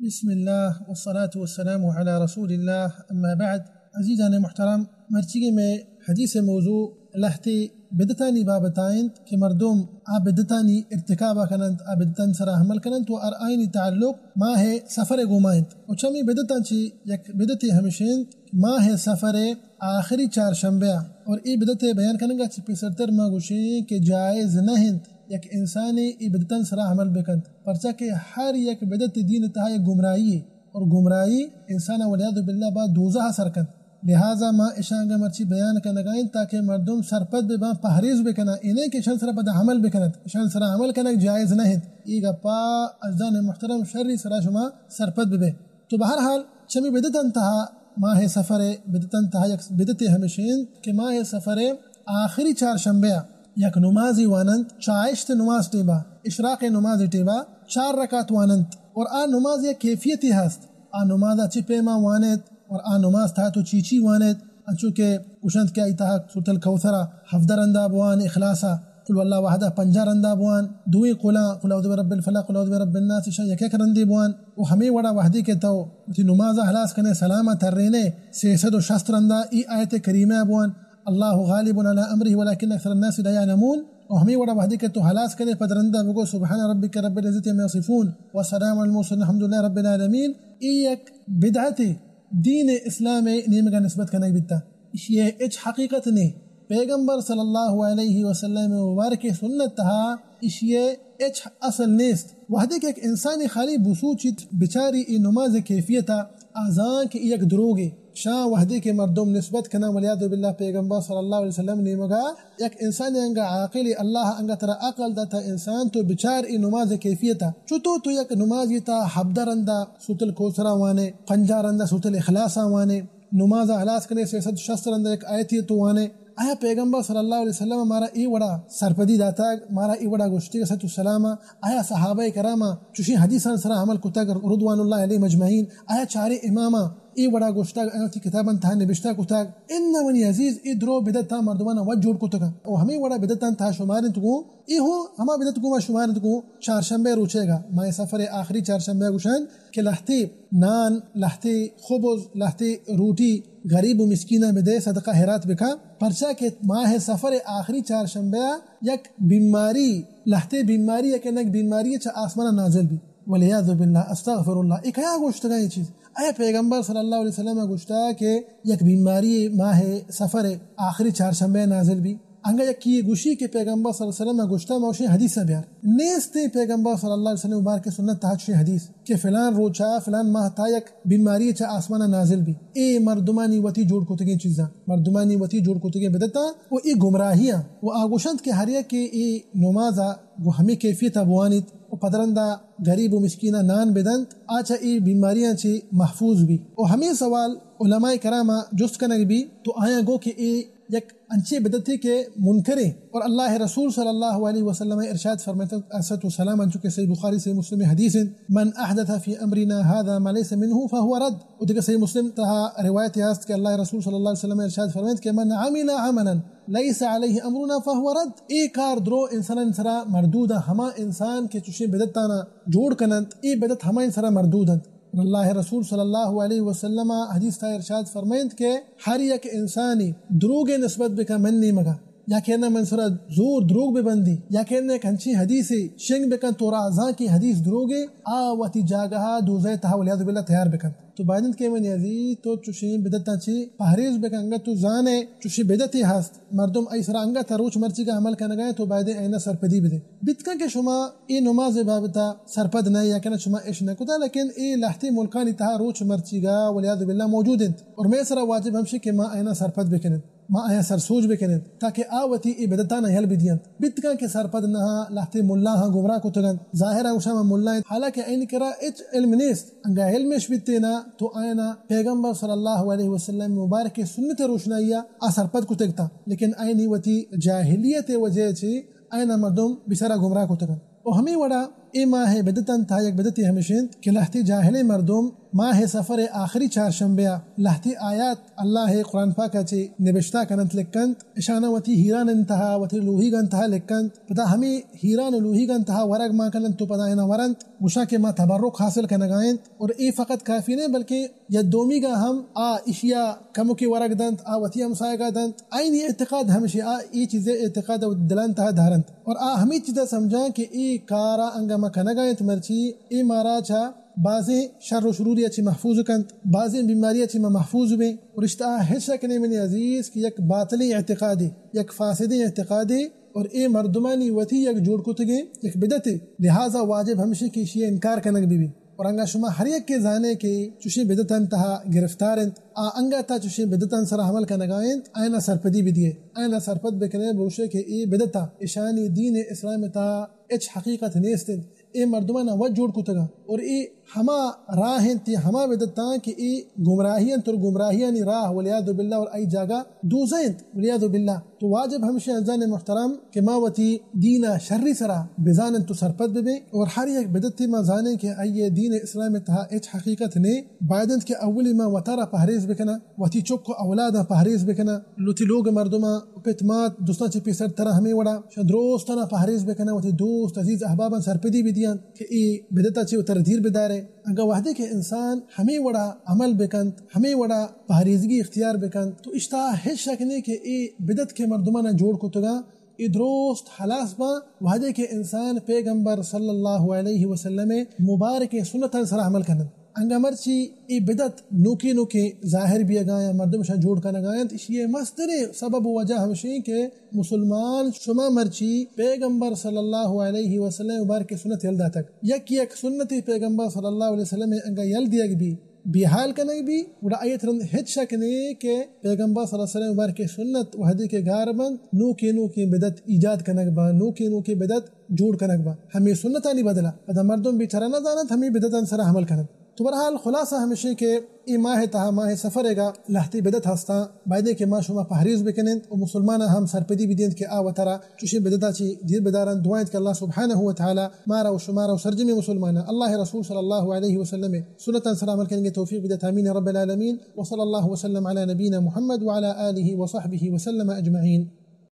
بسم اللہ والصلاة والسلام علی رسول اللہ، اما بعد۔ عزیزان محترم، مرچیگیں مئے حدیث موضوع لہتے بدعتانی بابتا انت کہ مردم آ بدعتانی ارتکابا کننت، آ بدعتانی سرا عمل کننت و ہر آئینی تعلق ماہ سفر گوما انت۔ و چمی بدعتاں چی یک بدعتے ہمش انت کہ ماہ سفر آخری چارشنبہ ء۔ اور اے بدعت ء بیان کنگا چہ پیسرتر ما گوشیں کہ جائز نہ انت یک انسانے اے بدعتانی سرا عمل بکنت، پرچا کہ ہر یک بدعت دین تہا یک گمراہی ہے، اور گمراہی انسان والعیاذ باللہ با دوزہ سر کنت۔ لہذا ما اشانگا مرچی بیان کنگا انت تاکہ مردم سرپد بباں، پہریز بکناں، اے نہ کہ اشان سرا پدا عمل بکنت، اشان سرا عمل کنگ جائز نہ انت۔ اے گپا عزیزان محترم شری سرا شما سرپد ببے۔ تو بہرحال، چمی بدعتاں تہا ماہ سفر ء بدعتاں تہا یک بدعتے ہمش انت کہ ماہ سفر ء آخری چارشنبہ ء یک نمازے واننت، چاہشت نماز ٹیبا، اشراق نماز ٹیبا چار رکعت واننت، اور آ نماز یک کیفیتے ہست۔ آ نماز ء چی پیما وانیت اور آ نماز تہا تو چی چی وانیت؟ انچو کہ گوشنت کہ آئی تہا سورۃ الکوثر ء ہفدہ رندا بوان، اخلاص ء قل هو الله احد ء پنجاہ رندا بوان، دوئیں قلاں، قل اعوذ برب الفلق، قل اعوذ برب الناس، اشاں یک یک رندے بوان۔ و ہمے وڑا وہدے کہ تو وتی نماز ء ہلاس کنے، سلام ء ترینے، سئے سد و شست رندا ای آیت کریمہ بوان، الله غالب على امره ولكن اكثر الناس لا يعلمون۔ و ہمے وڑا وہدے کہ تو ہلاس کنے، پد رندا بگو سبحان ربك رب العزة عما يصفون وسلام على المرسلين والحمد لله رب العالمين۔ ای یک بدعتے دین اسلام ء نیمگا نسبت کنگ بیتا۔ اشی ء ہچ حقیقت نے۔ پیغمبر صلی اللہ علیہ وسلم مبارک سنت تہا اشی ء ہچ اصل نیست۔ وہدے کہ یک انسانی خالی بسوچیت بچاری ای نماز کیفیت ء، آ زان کہ ای یک دروگے۔ شاں وہدے کہ مردم نسبت کناں والعیاذ باللہ پیغمبر صلی اللہ علیہ وسلم نیمگا، یک انسانے انگا عاقل، اللہ انگا ترا عقل داتا انسان، تو بچار ای نماز کیفیت ء۔ چتو تو یک نمازی تا ہبدہ رندا سورۃ الکوثر وانے، پنجاہ رندا سورۃ الاخلاص وانے، نماز ء ہلاس کنے، سئے سد شست رندا یک آیتے تو وانے۔ آیا پیغمبر صلی اللہ علیہ وسلم مارا اے وڑا سرپدی داتگ، مارا اے وڑا گوشتگ، صحت السلام ء؟ آیا صحابہ کرام چوشیں حدیثاں سرا عمل کتگ، رضوان اللہ علیہم اجمعین؟ آیا چاریں اماماں اے وڑا گوشتگ، آیا وتی کتاباں تہا نبشتہ کتگ؟ اناں منی عزیز، اے درو بدعتاں مردماں وت جوڑ کتگ۔ او ہمے وڑا بدعتاں تہا شمار انت گوں، اے ہوں ہما بدعت گوں ما شمار انت گوں چارشنبہ روچے گا، ماہ سفر آخری چارشنبہ گوشنت کہ لہتے نان، لہتے خبز، لہتے روٹی غریب و مسکیناں بدے، صدقہ خیرات بکا، پرچا کہ ماہ سفر آخری چارشنبہ یک بیماری، لہتے بیماری یک نک بیماری چہ آسمان نازل بی۔ والعیاذ باللہ، استغفر اللہ، اے کیا گوشتگا اے چیز؟ اے پیغمبر صلی اللہ علیہ وسلم گوشتا کہ یک بیماری ماہ سفر آخری چارشنبہ نازل بی۔ انگا یکی گوشی کہ پیغمبر صلی اللہ علیہ وسلم گوشتا، ما اشی حدیث بیار۔ نیست پیغمبر صلی اللہ علیہ وسلم مبارک سنت تہا چوشیں حدیث کہ فلان روچا، فلان ماہ تا یک بیماری چہ آسمان نازل بی۔ اے مردمانی وتی جوڑ کتگیں چیزاں، مردمانی وتی جوڑ کتگیں بدعتاں و اے گمراہیاں۔ و آ گوشنت کہ ہر یک کہ اے نمازا گوں ہمے کیفیتا بوانیت و پدرندا غریب و مسکیناں نان بدنت، آ چہ اے بیماریاں چہ محفوظ بی۔ و ہمے سوال علماء کراما جست کنگ بی، تو آیاں گو کہ اے یک انچیں بدعتے کہ منکریں۔ اور اللہ رسول صلی اللہ علیہ وسلم ارشاد فرمائتا، الصلاۃ والسلام، انچو کہ صحیح بخاری، صحیح مسلم حدیث انت، من احدث فی امرنا هذا ما لیس منه فهو رد۔ و دگہ صحیح مسلم تہا روایت ہست کہ اللہ رسول صلی اللہ علیہ وسلم ارشاد فرمائت کہ من عمل عملا لیس علیہ امرنا فهو رد۔ اے کار درو انسانانی سرا مردود، ہما انسان کہ چوشیں بدعتانا جوڑ کننت، اے بدعت ہما سرا مردود انت۔ اللہ رسول صلی اللہ علیہ وسلم حدیث تا ارشاد فرمائنت کہ ہر یک انسانی دروگے نسبت بکن من نیمگا، یا کہ نہ من سرا زور دروگ ببندی، یا کہ نہ یک انچیں حدیثے شنگ بکن تو را زان کہ حدیث دروگے، آ وتی جاگہا دوزہ تہا والعیاذ باللہ تیار بکن۔ تو باید انت کہ منی عزیز تو چوشیں بدعتاں چی پہریز بکن، انگا تو زانے چوشیں بدعتے ہست، مردم ای سرا انگا تا روچ مرچیگا عمل کنگا انت، تو باید اینا سرپدی بدے۔ بیت کن کہ شما اے نماز بابتا سرپد نہ یا کہ نہ شما اش نہ کتا، لیکن اے لہتے ملکانی تہا روچ مرچیگا والعیاذ باللہ موجود انت۔ اور مئے سرا واجب ہمشی کہ ما اینا سرپد بکنن، ما اینا سرسوج بکنن، تاکہ آ وتی اے بدعتانا یل بدینت۔ بیت کن کہ سرپد نہ ہاں، لہتے ملا ہاں گمراہ کتگنت۔ ظاہر ہے شما ملا انت، حالانکہ اینی کرا اچ علم نیست۔ انگا علمش بیتینا تو اینا پیغمبر صلی اللہ علیہ وسلم مبارک سنت روشنائی آ سرپد کتگتا، لیکن اینی وتی جاہلیت وجہ چی اینا مردم بچارا گمراہ کتگنت۔ و ہمے وڑا اے ماہ ءِ بدعتاں تہا یک بدعتے ہمیش انت کہ لہتے جاہلیں مردم ماہ صفر ءِ آخری چارشنبے ءَ لہتے آیات اللہ ءِ قرآن پاک ءَ چہ نبشتہ کننت، لکھنت، اشاناں وتی ہیراناں تہا، وتی لوہیگاں تہا لکھنت، پدا ہمے ہیران و لوہیگاں تہا ورگ مان کننت و پدا آیاناں ورنت، گوشاں کہ ما تبرک حاصل کنگا انت۔ اور اے فقط کافی نہ، بلکہ یا دومیگا ہم آ اشیا کمکے ورگ دنت، آ وتی ہمسایگا دنت۔ آئینی اعتقاد ہمشی، آ اے چیزے اعتقاد و دلان تہا دارنت۔ اور آ ہمے چیزا سمجھاں کہ اے کارا انگا ما کنگا انت، مرچی اے مارا چا بازیں شر و شروریا چی محفوظ کنت، بازیں بیماریا چی ما محفوظ بیں۔ اور اشتا آ ہچ شک نہیں منی عزیز کہ یک باطلیں اعتقادے، یک فاسدیں اعتقادے، اور اے مردمانی وتی یک جوڑ کتگیں یک بدعتے، لہذا واجب ہمشی کہ اشی انکار کنگ بی بی۔ اور انگا شما ہر یکے زانے کہ چوشیں بدعتاں تہا گرفتار انت، آ انگا تا چوشیں بدعتاں سرا عمل کنگا انت، آیانا سرپدی بدیے، آیانا سرپد بکنے، بوشے کہ اے بدعتا اشانی دین اسلام تہا ہچ حقیقت نیست انت۔ اے مردمانا وت جوڑ کتگا اور اے ہما راہ انت، اے ہما بدعتاں کہ اے گمراہی انت اور گمراہیانی راہ والعیاذ باللہ اور آئی جاگہ دوزہ انت والعیاذ باللہ۔ تو واجب ہمشی عزیزان محترم کہ ما وتی دینا شری سرا بزانن تو سرپد ببیں، اور ہر یک بدعتے ما زانیں کہ آئی دین اسلام تہا ہچ حقیقت نے، باید انت کہ اولی ما وتارا پہریز بکناں، وتی چک و اولاداں پہریز بکناں، لوتی لوگ مردماں، پت مات، دوستاں چہ پیسر ترا ہمے وڑا شان دوستانا پہریز بکناں، وتی دوست عزیز احباباں سرپدی بدیاں کہ اے بدعتا چہ وتارا دیر بدارے۔ اگاں وہدے کہ انسان ہمے وڑا عمل بکنت، ہمے وڑا پہریزگی اختیار بکنت، تو اشتا ہچ شک نے کہ اے بدعت کہ مردمانا جوڑ کتگاں، اے درست ہلاس باں، وہدے کہ انسان پیغمبر صلی اللہ علیہ وسلم مبارکیں سنتاں سرا عمل کنت۔ انگا مرچی اے بدعت نوکیں نوکیں ظاہر بیگا یا مردم شان جوڑ کنگا انت، اشی مستریں سبب و وجہ ہمشیں کہ مسلمان شما مرچی پیغمبر صلی اللہ علیہ وسلم مبارکیں سنت یل داتگ۔ یک یک سنت پیغمبر صلی اللہ علیہ وسلم انگا یل دیگ بی، بیحال کنگ بی، گڑا آئی ترند ہچ شک نے کہ پیغمبر صلی اللہ علیہ وسلم مبارکیں سنت وہدے کہ گار بنت، نوکیں نوکیں بدعت ایجاد کنگ با، نوکیں نوکیں بدعت جوڑ کنگ با، ہمے سنتانی بدلا پدا مردم بیچارہ نہ زانت، ہمے بدعتان سرا عمل کنت۔ تو بہرحال خلاصہ ہمشیں کہ اے ماہ تہا، ماہ صفر گا لہتے بدعت ہستاں، بایدیں کہ ما شما پہریز بکنیں و مسلماناں ہم سرپدی بدینت کہ آ وتارا چوشیں بدعتا چی دیر بدارنت۔ دعا انت کہ اللہ سبحانہ و تعالی مارا و شمارا و سرجمیں مسلماناں اللہ رسول صلی اللہ علیہ وسلم سنتاں سرا عمل کنگے توفیق بدیت۔ آمین رب العالمین۔ وصلی اللہ وسلم علی نبینا محمد وعلی آلہ وصحبہ وسلم اجمعین۔